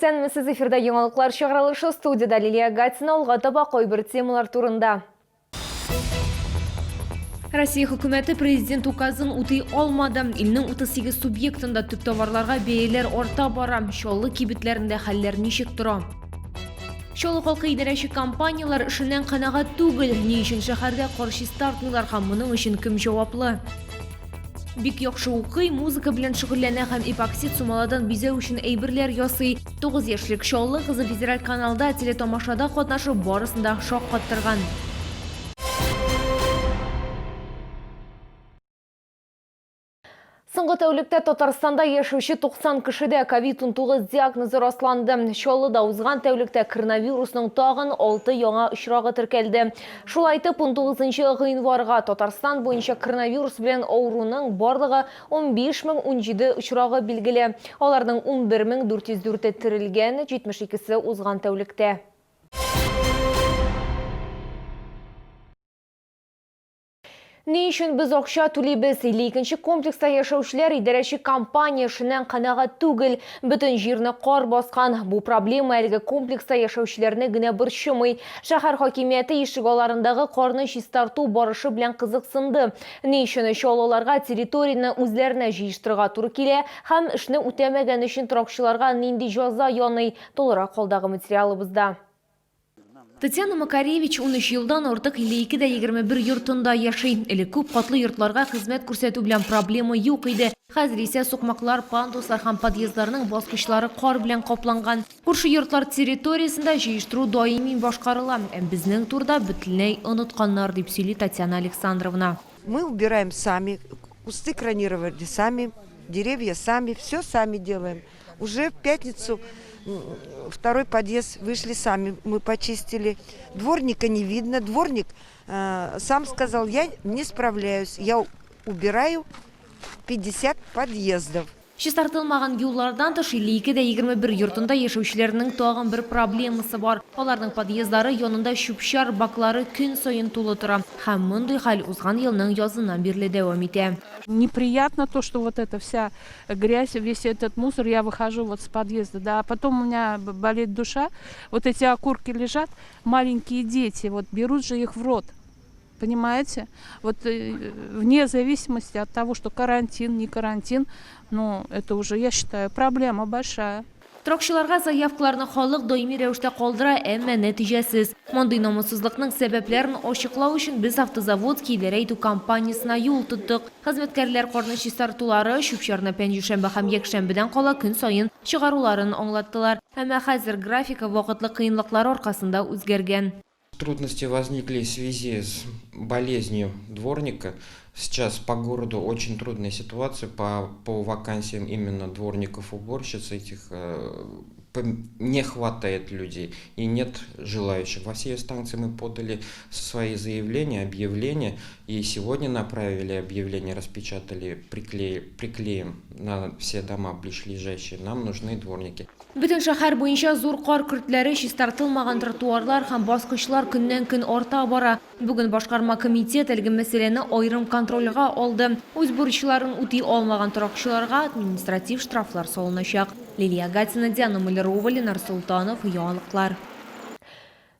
Исәнмесез, эфирда яңалыклар чыгарылышы, студиядә Лилия Гатина, алга таба кайбер темалар турында. Россия хөкүмәте президент указын үти алмады. Илнең 38 субъектында төп товарларга бәяләр арта бара. Чаллы кибетләрендә хәлләр ничек тора? Чаллы халкы идарәче компанияләр эшеннән канәгать түгел. Ни өчен шәһәрдә кар чистартмыйлар һәм моның өчен кем җаваплы? Бик яхшы укый, музыка белән шөгыльләнә һәм эпоксид сумаладан бизәү өчен әйберләр ясый. 9 яшьлек Чаллы кызы федераль каналда телетамашада катнашып, барысын да шаккаттырган. Соңгы тәүлектә Татарстанда яшәүче 90 кешедә ковид-19 диагнозы расланды. Чаллыда узган тәүлектә коронавирусның тагын 6 яңа очрагы теркәлде. Шулай итеп, 19 гыйнварга Татарстан буенча коронавирус белән авыруның барлыгы 15017 очрагы билгеле. Аларның 11404-е терелгән, 72-се узган тәүлектә. Ни өчен без акча түлибез? 52 нче комплекста яшәүчеләр идарәче компания эшеннән канәгать түгел. Бөтен җирне кар баскан. Бу проблема әлеге комплекста яшәүчеләрне генә борчымый. Шәһәр хакимияте ишегалларындагы карны чистарту барышы белән кызыксынды. Ни өчен чаллыларга территорияне үзләренә җыештырырга туры килә һәм эшне үтәмәгән өчен торакчыларга нинди җәза яный? Тулырак алдагы материалыбызда. Татьяна Макаревич 13 елдан артык 52 дә 21 йортында яши. Элек күп катлы йортларга хезмәт күрсәтү белән проблема юк иде. Хәзер исә сукмаклар, пандуслар һәм подъездларның баскычлары кар белән капланган. Күрше йортлар территориясендә җыештыру даими башкарыла. Ә безнең турда бөтенләй онытканнар, дип сөйли Татьяна Александровна. Мы убираем сами, кусты кронировали сами, деревья сами, все сами делаем. Уже в пятницу второй подъезд вышли сами, мы почистили. Дворника не видно, дворник э, сам сказал, я не справляюсь, я убираю 50 подъездов. Чистартылмаган юллардан тыш 52 дә 21 йортында яшәүчеләрнең тагын бер проблемасы бар. Аларның подъездлары янында чүп-чар баклары көн саен тулы тора. Һәм мондый хәл узган елның языннан бирле дәвам итә. Неприятно то, что вот эта вся грязь, весь этот мусор, я выхожу вот с подъезда, да, а потом у меня болит душа, вот эти окурки лежат, маленькие дети, вот берут же их в рот, понимаете? Вот э, вне зависимости от того, что карантин, не карантин, но это уже, я считаю, проблема большая. Торакчыларга заявкаларны халык даими рәвештә калдыра, әмма нәтиҗәсез. Мондый намуссызлыкның сәбәпләрен ачыклау өчен без Автозаводский идарә итү компаниясенә юл тоттык. Хезмәткәрләр карны чистартулары, чүп-чарны пәнҗешәмбе һәм якшәмбедән кала көн саен чыгаруларын аңлаттылар. Әмма хәзер графика вакытлы кыенлыклар аркасында үзгәргән. Трудности возникли в связи с болезнью дворника. Сейчас по городу очень трудная ситуация по, по вакансиям именно дворников-уборщиц этих э, не хватает людей и нет желающих. Во все инстанции мы подали свои заявления, объявления, и сегодня направили объявление, распечатали, приклеим, приклеим на все дома ближайшие. Нам нужны дворники. Бөтен шәһәр буенча зур кар көртләре, чистартылмаган тротуарлар һәм баскычлар көннән-көн арта бара. Бүген башкарма комитет әлеге мәсьәләне аерым контрольгә алды. Үз бурычларын үти алмаган торакчыларга административ штрафлар салыначак. Лилия Гатина, Диана Малярова, Ленар Солтанов, Яңалыклар.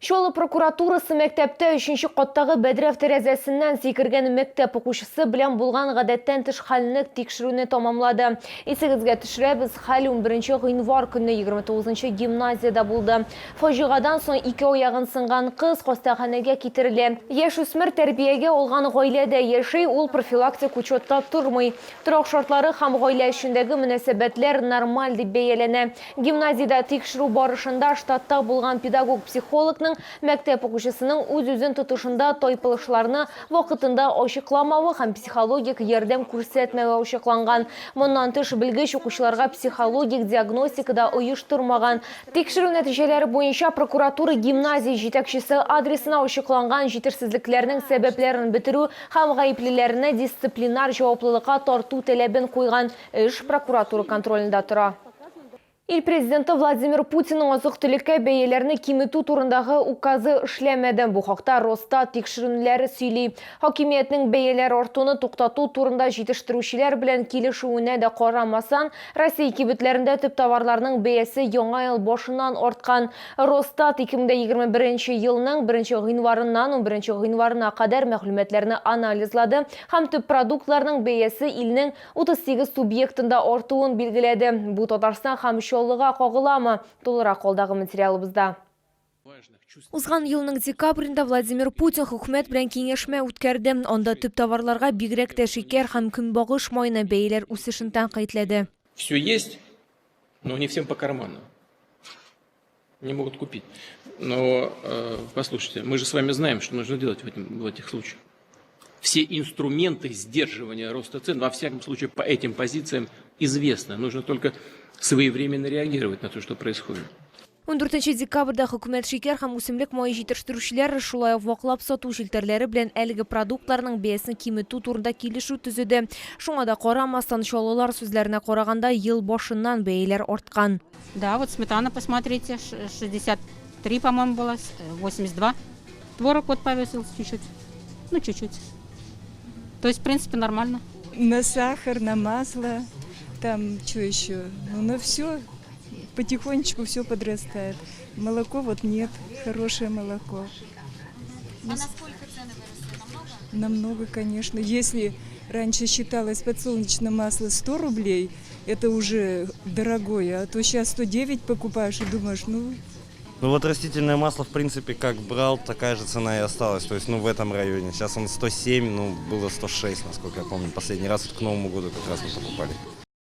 Чаллы прокуратурасы мәктәптә өченче каттагы бәдрәф тәрәзәсеннән сикергән мәктәп укучысы белән булган гадәттән тыш хәлне тикшерүне тамамлады. Исегезгә төшерәбез, хәл 11 гыйнвар көнне 29 гимназиядә булды. Фаҗигадан соң ике аягын сынган кыз хастаханәгә китерелә. Яшүсмер тәрбиягә алган гаиләдә яши, ул профилактик учетта тормый. Торак шартлары һәм гаилә эчендәге мөнәсәбәтләр нормаль дип бәяләнә. Гимназиядә тикшерү барышында штатта булган педагог-психологның мәктәп укучысының үз-үзен тотышында тайпылышларны вакытында ачыкламавы һәм психологик ярдәм күрсәтмәве ачыкланган. Моннан тыш, белгеч укучыларга психологик диагностика да оештырмаган. Тикшерү нәтиҗәләре буенча прокуратура гимназия җитәкчесе адресына ачыкланган җитешсезлекләрнең сәбәпләрен бетерү һәм гаеплеләрне дисциплинар җаваплылыкка тарту таләбен куйган. Эш прокуратура контролендә тора. Ил Президенты Владимир Путинның азык-төлеккә бәяләрне киметү турындагы указы эшләмәде. Бу хакта Росстат тикшеренүләре сөйли. Хакимиятнең бәяләр артуны туктату турында җитештерүчеләр белән килешүенә дә карамасан, Россия кибетләрендә төп товарларның бәясе яңа ел башыннан арткан. Росстат 2021 елның беренче гыйнварыннан унберенче гыйнварына кадәр мәгълүматларны анализлады һәм төп продуктларның бәясе илнең 38 субъектында артуын билгеләде. Бу Татарстан һәм Чаллыга кагыламы? Тулырак алдагы материалыбызда. Узган елның декабрендә Владимир Путин хөкүмәт белән киңәшмә үткәрде. Анда төп товарларга, бигрәк тә шикәр һәм көнбагыш маена бәяләр үсешен тәнкыйтьләде. Все есть, но не всем по карману. Не могут купить. Но, послушайте, мы же с вами знаем, что нужно делать в этих случаях. Все инструменты сдерживания роста цен, во всяком случае, по этим позициям известны. Нужно только своевременно реагировать на то, что происходит. 14 декабрьдә хөкүмәт шикәр һәм үсемлек мае җитештерүчеләр, шулай ук ваклап сату челтәрләре белән әлеге продуктларның бәясен киметү турында килешү төзеде. Шуңа да карамастан, чаллылар сүзләренә караганда, ел башыннан бәяләр арткан. Да, вот сметана, посмотрите, 63, по-моему, было, 82. Творог вот повесился чуть-чуть, ну чуть-чуть. То есть, в принципе, нормально. На сахар, на масло, там что еще, ну на все, потихонечку все подрастает. Молоко вот нет, хорошее молоко. А на сколько цены выросли? Намного? Намного, конечно. Если раньше считалось подсолнечное масло 100 рублей, это уже дорогое, а то щас 109 покупаешь и думаешь, ну... Растительное масло, в принципе, как брал, такая же цена и осталась, то есть, в этом районе. Сейчас он 107, было 106, насколько я помню, последний раз к Новому году как раз мы покупали.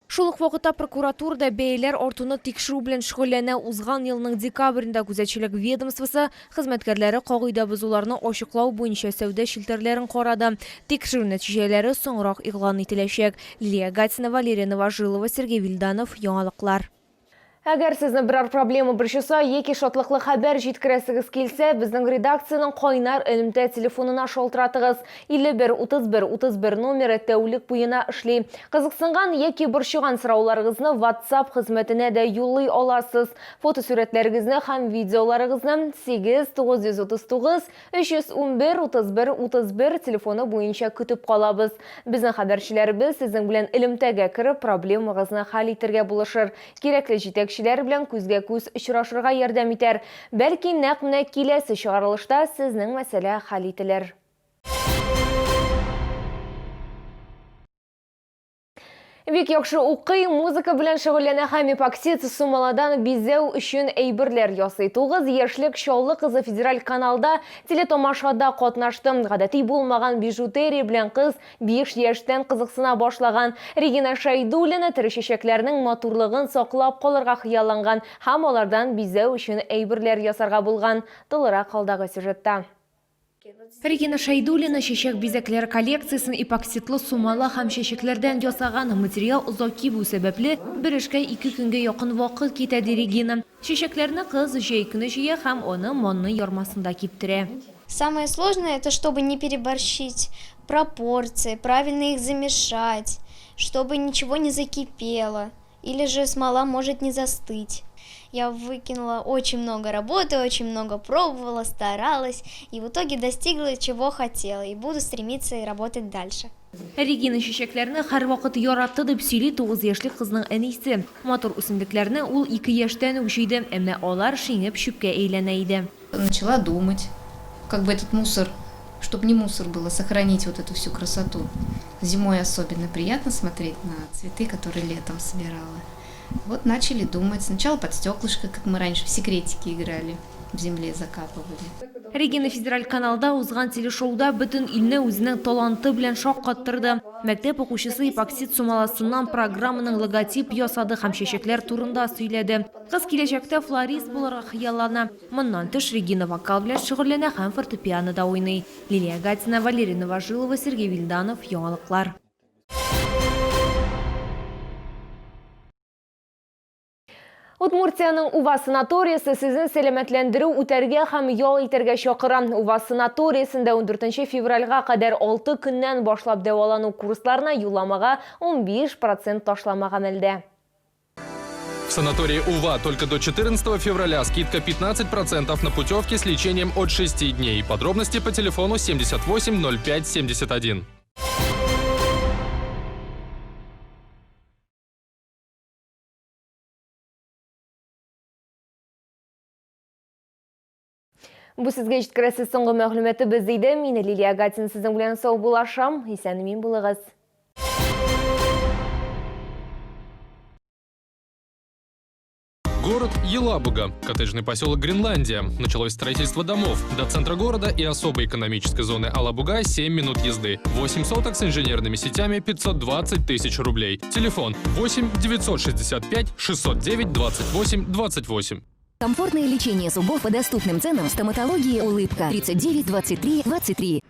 Шул ук вакытта прокуратура да бәяләр артуны тикшерү белән шөгыльләнә. Узган елның декабрендә күзәтчелек ведомствосы хезмәткәрләре кагыйдә бозуларны ачыклау буенча сәүдә челтәрләрен карады. Тикшерү нәтиҗәләре соңрак игълан ителәчәк. Лилия Гатина, Валерия Новожилова, Сергей Вильданов, Яңалыклар. Әгәр сезне берәр проблема борчыса яки шатлыклы хәбәр җиткерәсегез килсә, безнең редакциянең кайнар элемтә телефонына шалтыратыгыз. 51 31 31 номеры тәүлек буена эшли. Кызыксынган яки борчыган сорауларыгызны WhatsApp хезмәтенә дә юллый аласыз. Фотосурәтләрегезне һәм видеоларыгызны 8 939 311 31 31 телефоны буенча көтеп калабыз. Безнең хәбәрчеләребез сезнең белән элемтәгә кереп, проблемагызны хәл итәргә булышыр. Кирәкле җитәкчеләр белән күзгә-күз очрашырга ярдәм итәр. Бәлки, нәкъ менә киләсе чыгарылышта сезнең мәсьәлә хәл ителер. Бик яхшы укый, музыка белән шөгыльләнә һәм эпоксид сумаладан бизәү өчен әйберләр ясый. 9 яшьлек Чаллы кызы федераль каналда телетамашада катнашты. Гадәти булмаган бижутерия белән кыз 5 яшьтән кызыксына башлаган. Регина Шәйдуллина тере чәчәкләрнең матурлыгын саклап калырга хыялланган һәм алардан бизәү өчен әйберләр ясарга булган. Тулырак алдагы сюжетта. Регина Шәйдуллина чәчәк бизәкләре коллекциясен эпоксидлы сумала һәм чәчәкләрдән ясаган. Материал озак кибү сәбәпле, бер эшкә ике көнгә якын вакыт китә, ди Регина. Чәчәкләрне кыз җәй көне җыя һәм аны манный ярмасында киптерә. Самое сложное, это чтобы не переборщить пропорции, правильно их замешать, чтобы ничего не закипело. Или же смола может не застыть. Я выкинула очень много работы, очень много пробовала, старалась, и в итоге достигла, чего хотела, и буду стремиться и работать дальше. Регина чәчәкләрне һәрвакыт яратты, дип сөйли 9 яшьлек кызның әнисе. Матур үсемлекләрне ул 2 яшьтән үк җыйды, әмма алар шиңеп чүпкә әйләнә иде. Начала думать, как бы этот мусор, чтоб не мусор было, сохранить вот эту всю красоту. Зимой особенно приятно смотреть на цветы, которые летом собирала. Вот начали думать. Сначала под стеклышко, как мы раньше в секретики играли, в земле закапывали. Регина федераль каналда узган телешоуда бөтен илне үзенең таланты белән шаккаттырды. Мәктәп укучысы эпоксид сумаласыннан программаның логотип ясады һәм чәчәкләр турында сөйләде. Кыз киләчәктә флорист булырга хыяллана. Моннан тыш Регина вокал белән шөгыльләнә һәм фортепианода уйный. Лилия Гатина, Валерий Новожилова, Сергей Вильданов, Яңалыклар. Удмуртиянең Ува санаториясе сезне сәламәтләндерү үтәргә һәм ял итәргә чакыра. Ува санаториясендә ундүртенче февральгә кадәр 6 көннән башлап дәвалану курсларына юлламага 15% ташлама гамәлдә. В санатории УВА только до 14 февраля скидка 15% на путевки с лечением от 6 дней. Подробности по телефону 78 05 71. Бу сезгә җиткерәсе соңгы мәгълүматыбыз иде. Мин Лилия Гатин сезнең белән саубуллашам. Исән-имин булыгыз. Город Елабуга, коттеджный поселок Гренландия. Началось строительство домов. До центра города и особой экономической зоны Алабуга 7 минут езды. 8 соток с инженерными сетями 520 тысяч рублей. Телефон 8 965 609 28 28. Комфортное лечение зубов по доступным ценам в стоматологии «Улыбка» 39 23 23.